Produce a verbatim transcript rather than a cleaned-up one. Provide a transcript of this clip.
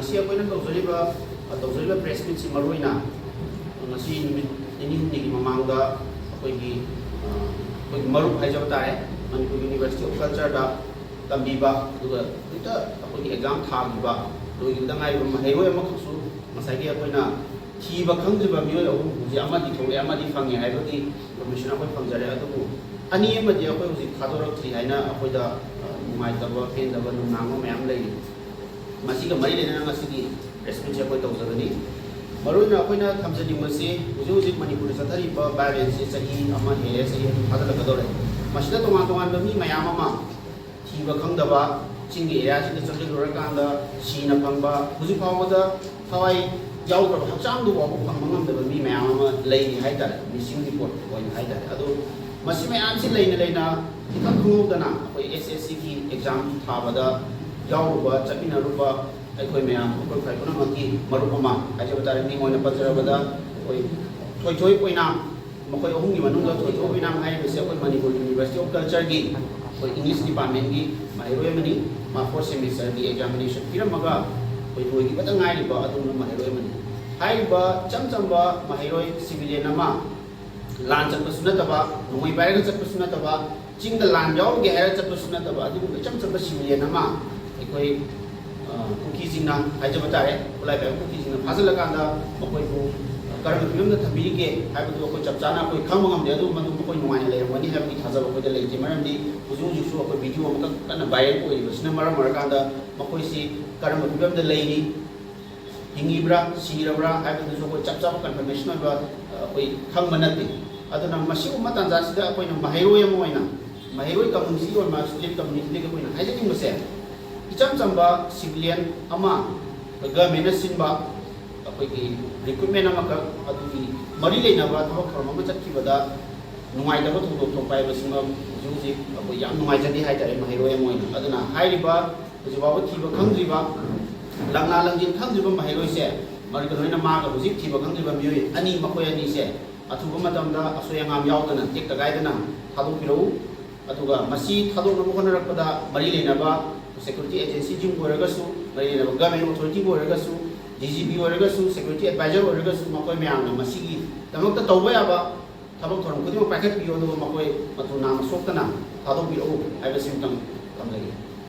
ꯉꯁꯤ ꯑꯩꯈꯣꯏꯅ ꯇꯧꯖꯔꯤꯕ ꯇꯧꯖꯔꯤꯕ ꯄ꯭ꯔꯦꯁ ꯃꯤꯠꯁꯤ ꯃꯔꯨ ꯑꯣꯏꯅ ꯉꯁꯤ ꯅꯨꯃꯤꯠ ꯅꯤꯅꯤ ꯍꯨꯝꯅꯤꯒꯤ ꯃꯃꯥꯡꯗ ꯑꯩꯈꯣꯏꯒꯤ ꯑꯩꯈꯣꯏꯒꯤ ꯃꯔꯨꯞ ꯍꯥꯏꯖꯕ ꯇꯥꯔꯦ, ꯃꯅꯤꯄꯨꯔ ꯌꯨꯅꯤꯚꯔꯁꯤꯇꯤ ꯑꯣꯐ ꯀꯜꯆꯔꯗ ꯇꯝꯕꯤꯕ, ꯑꯗꯨꯒ ꯍꯧꯖꯤꯛꯇ ꯑꯩꯈꯣꯏꯒꯤ ꯑꯦꯛꯖꯥꯝ ꯊꯥꯈꯤꯕ ꯂꯣꯏꯈꯤꯕꯗ ꯉꯥꯏꯔꯤꯕ ꯃꯍꯩꯔꯣꯏ ꯑꯃꯈꯛꯁꯨ ꯉꯁꯥꯏꯒꯤ ꯑꯩꯈꯣꯏꯅ ꯊꯤꯕ ꯈꯪꯗ꯭ꯔꯤꯕ ꯃꯤꯑꯣꯏ ꯑꯍꯨꯝ ꯍꯧꯖꯤꯛ ꯑꯃꯗꯤ ꯊꯣꯛꯂꯛꯑꯦ, ꯑꯃꯗꯤ ꯐꯪꯉꯦ ꯍꯥꯏꯕꯒꯤ ꯏꯟꯐꯣꯔꯃꯦꯁꯟ ꯑꯩꯈꯣꯏ ꯐꯪꯖꯔꯦ꯫ ꯑꯗꯨꯕꯨ ꯑꯅꯤ ꯑꯃꯗꯤ ꯑꯩꯈꯣꯏ ꯍꯧꯖꯤꯛ ꯊꯥꯗꯣꯔꯛꯇ꯭ꯔꯤ ꯍꯥꯏꯅ ꯑꯩꯈꯣꯏꯗ ꯅꯨꯡꯉꯥꯏꯇꯕ ꯄꯦꯟꯗꯕ ꯅꯨꯡꯅꯥꯡꯕ ꯃꯌꯥꯝ ꯂꯩꯔꯤ꯫ ꯃꯁꯤꯒ ꯃꯔꯤ ꯂꯩꯅꯅ ꯉꯁꯤꯒꯤ ꯄ꯭ꯔꯦꯁ ꯃꯤꯠꯁꯦ ꯑꯩꯈꯣꯏ ꯇꯧꯖꯕꯅꯤ꯫ ꯃꯔꯨꯑꯣꯏꯅ ꯑꯩꯈꯣꯏꯅ ꯊꯝꯖꯅꯤꯡꯕꯁꯤ ꯍꯧꯖꯤꯛ ꯍꯧꯖꯤꯛ ꯃꯅꯤꯄꯨꯔꯗ ꯆꯠꯊꯔꯤꯕ ꯚꯥꯏꯑꯣꯂꯦꯟꯁꯁꯤ ꯆꯍꯤ ꯑꯃ ꯍꯦꯜꯂꯦ, ꯆꯍꯤ ꯑꯍꯨꯝ ꯐꯥꯖꯤꯜꯂꯛꯀꯗꯧꯔꯦ꯫ ꯃꯁꯤꯗ ꯇꯣꯉꯥꯟ ꯇꯣꯉꯥꯟꯕ ꯃꯤ ꯃꯌꯥꯝ ꯑꯃ ꯊꯤꯕ ꯈꯪꯗꯕ, ꯆꯤꯡꯒꯤ ꯑꯦꯔꯤꯌꯥꯁꯤꯡꯗ ꯆꯪꯁꯤꯜꯂꯨꯔꯀꯥꯟꯗ ꯁꯤꯅ ꯐꯪꯕ, ꯍꯧꯖꯤꯛ ꯐꯥꯎꯕꯗ ꯊꯋꯥꯏ ꯌꯥꯎꯗ꯭ꯔꯕ, ꯍꯛꯆꯥꯡꯗꯨ ꯐꯥꯎꯕ ꯐꯪꯕ ꯉꯝꯗꯕ ꯃꯤ ꯃꯌꯥꯝ ꯑꯃ ꯂꯩꯔꯤ ꯍꯥꯏꯇꯥꯔꯦ, ꯃꯤꯁꯤꯡ ꯔꯤꯄꯣꯔꯠ ꯑꯣꯏꯅ ꯍꯥꯏꯇꯥꯔꯦ꯫ ꯑꯗꯣ ꯃꯁꯤ ꯃꯌꯥꯝꯁꯤ ꯂꯩꯅ ꯂꯩꯅ ꯏꯈꯪ ꯈꯪꯍꯧꯗꯅ ꯑꯩꯈꯣꯏ ꯑꯦꯁ ꯑꯦꯁ ꯁꯤꯒꯤ ꯑꯦꯛꯖꯥꯝ ꯊꯥꯕꯗ ꯌꯥꯎꯔꯨꯕ, ꯆꯠꯃꯤꯟꯅꯔꯨꯕ ꯑꯩꯈꯣꯏ ꯃꯌꯥꯝ, ꯑꯩꯈꯣꯏ ꯈ꯭ꯋꯥꯏ ꯄꯨꯝꯅꯃꯛꯀꯤ ꯃꯔꯨꯞ ꯑꯃ ꯍꯥꯏꯖꯕ ꯇꯥꯔꯦ, ꯃꯤꯡ ꯑꯣꯏꯅ ꯄꯟꯖꯔꯕꯗ ꯑꯩꯈꯣꯏ ꯊꯣꯏꯊꯣꯏ ꯑꯣꯏꯅꯥꯝ, ꯃꯈꯣꯏ ꯑꯍꯨꯝꯒꯤ ꯃꯅꯨꯡꯗ ꯊꯣꯏꯊꯣꯏ ꯑꯣꯏꯅꯥꯝ ꯍꯥꯏꯔꯤꯕꯁꯤ ꯑꯩꯈꯣꯏ ꯃꯅꯤꯄꯨꯔ ꯌꯨꯅꯤꯚꯔꯁꯤꯇꯤ ꯑꯣꯐ ꯀꯜꯆꯔꯒꯤ ꯑꯩꯈꯣꯏ ꯏꯪꯂꯤꯁ ꯗꯤꯄꯥꯔꯠꯃꯦꯟꯒꯤ ꯃꯍꯩꯔꯣꯏ ꯑꯃꯅꯤ꯫ ꯃꯥ ꯐꯣꯔꯠ ꯁꯦꯃꯤꯁꯇꯔꯒꯤ ꯑꯦꯛꯖꯥꯃꯤꯅꯦꯁꯟ ꯄꯤꯔꯝꯃꯒ ꯑꯩꯈꯣꯏ ꯂꯣꯏꯈꯤꯕꯗ ꯉꯥꯏꯔꯤꯕ ꯑꯗꯨꯒꯨꯝꯕ ꯃꯍꯩꯔꯣꯏ ꯑꯃꯅꯤ꯫ ꯍꯥꯏꯔꯤꯕ ꯏꯆꯝ ꯆꯝꯕ ꯃꯍꯩꯔꯣꯏ ꯁꯤꯚꯤꯂꯤꯌꯟ ꯑꯃ ꯂꯥꯟ ꯆꯠꯄꯁꯨ ꯅꯠꯇꯕ, ꯅꯣꯡꯃꯩ ꯄꯥꯏꯔꯒ ꯆꯠꯄꯁꯨ ꯅꯠꯇꯕ, ꯆꯤꯡꯗ ꯂꯥꯟ ꯌꯥꯎꯔꯨꯒꯦ ꯍꯥꯏꯔꯒ ꯆꯠꯄꯁꯨ ꯅꯠꯇꯕ, ꯑꯗꯨꯒꯨꯝꯕ ꯏꯆꯝ ꯆꯝꯕ ꯁꯤꯚꯤꯂꯤꯌꯟ ꯑꯃ ꯑꯩꯈꯣꯏ ꯑ, ꯀꯨꯀꯤꯁꯤꯡꯅ ꯍꯥꯏꯖꯕ ꯇꯥꯔꯦ, ꯈꯨꯠꯂꯥꯏ ꯄꯥꯏꯕ ꯀꯨꯀꯤꯁꯤꯡꯅ ꯐꯥꯖꯤꯜꯂꯀꯥꯟꯗ ꯃꯈꯣꯏꯕꯨ ꯀꯔꯝꯕ ꯐꯤꯕꯝꯗ ꯊꯝꯕꯤꯔꯤꯒꯦ ꯍꯥꯏꯕꯗꯨ ꯑꯩꯈꯣꯏ ꯆꯞ ꯆꯥꯅ ꯑꯩꯈꯣꯏ ꯈꯪꯕ ꯉꯝꯗꯦ꯫ ꯑꯗꯨꯕꯨ ꯃꯗꯨ ꯃꯈꯣꯏ ꯅꯨꯡꯉꯥꯏꯅ ꯂꯩꯔꯝꯒꯅꯤ ꯍꯥꯏꯕꯒꯤ ꯊꯥꯖꯕ ꯑꯩꯈꯣꯏꯗ ꯂꯩꯇꯦ꯫ ꯃꯔꯝꯗꯤ ꯍꯧꯖꯤꯛ ꯍꯧꯖꯤꯛꯁꯨ ꯑꯩꯈꯣꯏ ꯚꯤꯗꯤꯑꯣ ꯑꯃꯈꯛ ꯀꯟꯅ ꯚꯥꯏꯔꯦꯜ ꯑꯣꯏꯔꯤꯕꯁꯤꯅ ꯃꯔꯝ ꯑꯣꯏꯔꯀꯥꯟꯗ ꯃꯈꯣꯏꯁꯤ ꯀꯔꯝꯕ ꯐꯤꯕꯝꯗ ꯂꯩꯔꯤ, ꯍꯤꯡꯉꯤꯕ꯭ꯔꯥ ꯁꯤꯔꯕ꯭ꯔꯥ ꯍꯥꯏꯕꯗꯨꯁꯨ ꯑꯩꯈꯣꯏ ꯆꯞ ꯆꯥꯕ ꯀꯟꯐꯔꯃꯦꯁꯟ ꯑꯣꯏꯕ, ꯑ, ꯑꯩꯈꯣꯏ ꯈꯪꯕ ꯅꯠꯇꯦ꯫ ꯑꯗꯨꯅ ꯃꯁꯤꯒꯨꯝꯕ ꯇꯥꯟꯖꯥꯁꯤꯗ ꯑꯩꯈꯣꯏꯅ ꯃꯍꯩꯔꯣꯏ ꯑꯃ ꯑꯣꯏꯅ, ꯃꯍꯩꯔꯣꯏ ꯀꯝꯃꯨꯅꯤꯇꯤ ꯑꯣꯏꯅ, ꯁ꯭ꯇꯨꯗꯦꯟ ꯀꯝꯃꯨꯅꯤꯇꯤꯗꯒꯤ ꯑꯩꯈꯣꯏꯅ ꯍꯥꯏꯖꯅꯤꯡꯕꯁꯦ, ꯏꯆꯝ ꯆꯝꯕ ꯁꯤꯚꯤꯂꯤꯌꯟ ꯑꯃ ꯒꯃꯦꯟꯅ ꯁꯤꯟꯕ ꯑꯩꯈꯣꯏꯒꯤ ꯔꯤꯀ꯭ꯔꯨꯠꯃꯦꯟ ꯑꯃꯈꯛ, ꯑꯗꯨꯒꯤ ꯃꯔꯤ ꯂꯩꯅꯕ ꯊꯕꯛ ꯊꯧꯔꯝ ꯑꯃ ꯆꯠꯈꯤꯕꯗ ꯅꯨꯡꯉꯥꯏꯇꯕ ꯊꯧꯗꯣꯛ ꯊꯣꯛꯄ ꯍꯥꯏꯕꯁꯤꯃ ꯍꯧꯖꯤꯛ ꯍꯧꯖꯤꯛ ꯑꯩꯈꯣꯏ ꯌꯥꯝ ꯅꯨꯡꯉꯥꯏꯖꯗꯦ ꯍꯥꯏꯇꯥꯔꯦ, ꯃꯍꯩꯔꯣꯏ ꯑꯃ ꯑꯣꯏꯅ꯫ ꯑꯗꯨꯅ ꯍꯥꯏꯔꯤꯕ ꯍꯧꯖꯤꯛ ꯐꯥꯎꯕ ꯊꯤꯕ ꯈꯪꯗ꯭ꯔꯤꯕ, ꯂꯪꯂꯥ ꯂꯪꯖꯤꯟ ꯈꯪꯗ꯭ꯔꯤꯕ ꯃꯍꯩꯔꯣꯏꯁꯦ, ꯃꯔꯨꯞꯀ ꯂꯣꯏꯅ ꯃꯥꯒ ꯍꯧꯖꯤꯛ ꯊꯤꯕ ꯈꯪꯗ꯭ꯔꯤꯕ ꯃꯤꯑꯣꯏ ꯑꯅꯤ, ꯃꯈꯣꯏ ꯑꯅꯤꯁꯦ ꯑꯊꯨꯕ ꯃꯇꯝꯗ ꯑꯁꯣꯏ ꯑꯉꯥꯝ ꯌꯥꯎꯗꯅ ꯇꯦꯛꯇ ꯀꯥꯏꯗꯅ ꯊꯥꯗꯣꯛꯄꯤꯔꯛꯎ꯫ ꯑꯗꯨꯒ ꯃꯁꯤ ꯊꯥꯗꯣꯛꯅꯕ ꯍꯣꯠꯅꯔꯛꯄꯗ ꯃꯔꯤ ꯂꯩꯅꯕ ꯁꯦꯀ꯭ꯌꯨꯔꯤꯇꯤ ꯑꯦꯖꯦꯟꯁꯤꯁꯤꯡ ꯑꯣꯏꯔꯒꯁꯨ, ꯂꯩꯔꯤꯕ ꯒꯚꯔꯟꯃꯦꯟ ꯑꯣꯊꯣꯔꯤꯇꯤꯕꯨ ꯑꯣꯏꯔꯒꯁꯨ, ꯗꯤ ꯖꯤ ꯄꯤ ꯑꯣꯏꯔꯒꯁꯨ, ꯁꯦꯀ꯭ꯌꯨꯔꯤꯇꯤ ꯑꯦꯗꯚꯥꯏꯖꯔ ꯑꯣꯏꯔꯒꯁꯨ, ꯃꯈꯣꯏ ꯃꯌꯥꯝꯅ ꯃꯁꯤꯒꯤꯗꯃꯛꯇ ꯇꯧꯕ ꯌꯥꯕ ꯊꯕꯛ ꯊꯧꯔꯝ ꯈꯨꯗꯤꯡꯃꯛ ꯄꯥꯏꯈꯠꯄꯤꯌꯨ, ꯑꯗꯨꯒ ꯃꯈꯣꯏ ꯃꯇꯨ ꯅꯥꯝꯃ ꯁꯣꯛꯇꯅ ꯊꯥꯗꯣꯛꯄꯤꯔꯛꯎ ꯍꯥꯏꯕꯁꯤꯃꯇꯪ ꯊꯝꯖꯒꯦ꯫